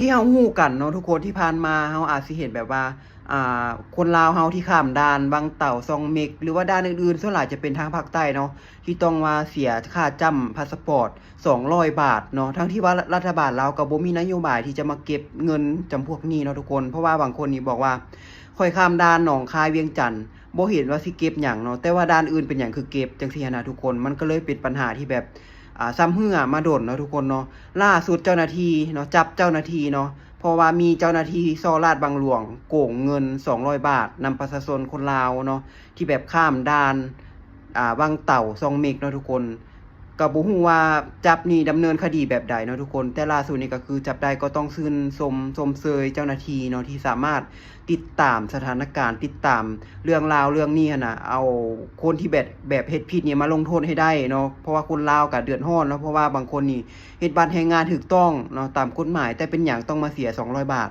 ທີ່ເຮົາຮູ້ກັນເນາະທຸກຄົນ ທີ່ຜ່ານມາເຮົາອາດຊິເຫັນແບບວ່າ ອ່າ ຄົນລາວເຮົາທີ່ຂ້າມດ່ານວັງເຕົ່າ ຊ່ອງເມັກ ຫຼືວ່າດ່ານອື່ນໆ ສ່ວນຫຼາຍຈະເປັນທາງພາກໃຕ້ເນາະ ທີ່ຕ້ອງມາເສຍຄ່າຈ້ຳພາສປອດສອງຮ້ອຍບາດເນາະ ທັງທີ່ວ່າລັດຖະບານລາວກໍບໍ່ມີນະໂຍບາຍທີ່ຈະມາເກັບເງິນຈຳພວກນີ້ເນາະທຸກຄົນ ເພາະວ່າບາງຄົນນີ້ບອກວ່າ ຂ້ອຍຂ້າມດ່ານໜອງຄາຍ ວຽງຈັນ ບໍ່ເຫັນວ່າຊິເກັບຫຍັງເນາະ ແຕ່ວ່າດ່ານອື່ນເປັນຫຍັງຄືເກັບ ຈັ່ງຊີ້ຫັ້ນນະທຸກຄົນ ມັນກໍເລີຍເປັນບັນຫາທີ່ແບບ ອ່າ ຊຳເຮື້ອມາດົນເນາະທຸກຄົນເນາະ ລ່າສຸດເຈົ້າໜ້າທີ່ເນາະ ຈັບເຈົ້າໜ້າທີ່ເນາະ ເພາະວ່າມີເຈົ້າໜ້າທີ່ສໍ້ລາດບັງຫຼວງ ໂກງເງິນສອງຮ້ອຍບາດ ນຳປະຊາຊົນຄົນລາວເນາະ ທີ່ແບບຂ້າມດ່ານ ອ່າ ວັງເຕົ່າ ຊ່ອງເມັກເນາະທຸກຄົນ ກໍບໍ່ຮູ້ວ່າຈັບນີ້ດຳເນີນຄະດີແບບໃດເນາະທຸກຄົນ ແຕ່ລ່າສຸດນີ້ກໍຄືຈັບໄດ້ ກໍຕ້ອງຊື່ນຊົມຊົມເຊີຍເຈົ້າໜ້າທີ່ເນາະ ທີ່ສາມາດຕິດຕາມສະຖານະການ ຕິດຕາມເລື່ອງລາວເລື່ອງນີ້ຫັ້ນນະ ເອົາຄົນທີ່ແບບ ແບບເຮັດຜິດນີ້ມາລົງໂທດໃຫ້ໄດ້ເນາະ ເພາະວ່າຄົນລາວກໍເດືອດຮ້ອນເນາະ ເພາະວ່າບາງຄົນນີ້ເຮັດບັດແຮງງານຖືກຕ້ອງເນາະ ຕາມກົດໝາຍ ແຕ່ເປັນຫຍັງຕ້ອງມາເສຍສອງຮ້ອຍບາດ.